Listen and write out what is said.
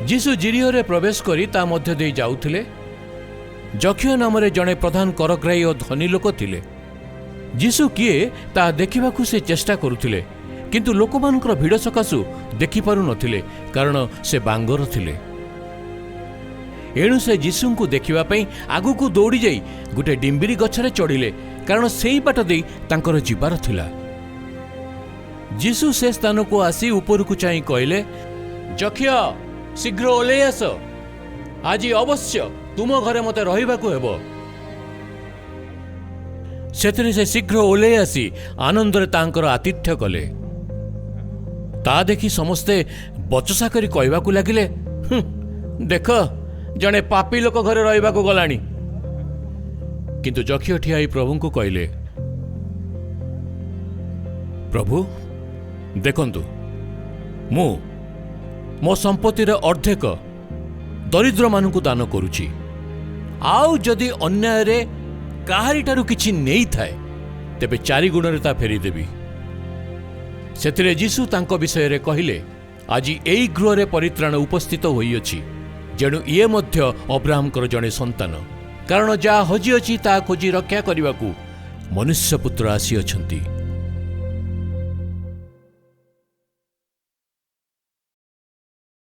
ଯୀଶୁ ଯିରୀହୋରେ ପ୍ରବେଶ କରି ତା ମଧ୍ୟ ଦେଇ ଯାଉଥିଲେ। ଜକ୍ଖୀୟ ନାମରେ ଜଣେ ପ୍ରଧାନ କରଗ୍ରାହୀ ଓ ଧନୀ ଲୋକ ଥିଲେ। ଯୀଶୁ କିଏ, ତାହା ଦେଖିବାକୁ ସେ ଚେଷ୍ଟା କରୁଥିଲେ, କିନ୍ତୁ ଲୋକମାନଙ୍କର ଭିଡ଼ ସକାଶୁ ଦେଖିପାରୁନଥିଲେ, କାରଣ ସେ ବାଙ୍ଗର ଥିଲେ। ଏଣୁ ସେ ଯୀଶୁଙ୍କୁ ଦେଖିବା ପାଇଁ ଆଗକୁ ଦୌଡ଼ି ଯାଇ ଗୋଟେ ଡିମ୍ବିରି ଗଛରେ ଚଢ଼ିଲେ, କାରଣ ସେଇ ବାଟ ଦେଇ ତାଙ୍କର ଯିବାର ଥିଲା। ଯୀଶୁ ସେ ସ୍ଥାନକୁ ଆସି ଉପରକୁ ଚାହିଁ କହିଲେ, "ଜକ୍ଖୀୟ, ଶୀଘ୍ର ଓହ୍ଲେଇ ଆସ। ଆଜି ଅବଶ୍ୟ ତୁମ ଘରେ ମୋତେ ରହିବାକୁ ହେବ।" ସେଥିରେ ସେ ଶୀଘ୍ର ଓହ୍ଲେଇ ଆସି ଆନନ୍ଦରେ ତାଙ୍କର ଆତିଥ୍ୟ କଲେ। ତା ଦେଖି ସମସ୍ତେ ବଚସା କରି କହିବାକୁ ଲାଗିଲେ, "ହୁଁ, ଦେଖ, ଜଣେ ପାପୀ ଲୋକ ଘରେ ରହିବାକୁ ଗଲାଣି।" କିନ୍ତୁ ଜକ୍ଖୀୟ ଠିଆ ହୋଇ ପ୍ରଭୁଙ୍କୁ କହିଲେ, "ପ୍ରଭୁ, ଦେଖନ୍ତୁ, ମୁଁ ମୋ ସମ୍ପତ୍ତିର ଅର୍ଦ୍ଧେକ ଦରିଦ୍ରମାନଙ୍କୁ ଦାନ କରୁଛି। ଆଉ ଯଦି ଅନ୍ୟାୟରେ କାହାରିଠାରୁ କିଛି ନେଇଥାଏ, ତେବେ ଚାରିଗୁଣରେ ତା ଫେରିଦେବି।" ସେଥିରେ ଯୀଶୁ ତାଙ୍କ ବିଷୟରେ କହିଲେ, "ଆଜି ଏଇ ଗୃହରେ ପରିତ୍ରାଣ ଉପସ୍ଥିତ ହୋଇଅଛି, ଯେଣୁ ଇଏ ମଧ୍ୟ ଅବ୍ରାହମଙ୍କର ଜଣେ ସନ୍ତାନ। କାରଣ ଯାହା ହଜିଅଛି, ତାହା ଖୋଜି ରକ୍ଷା କରିବାକୁ ମନୁଷ୍ୟପୁତ୍ର ଆସିଅଛନ୍ତି।"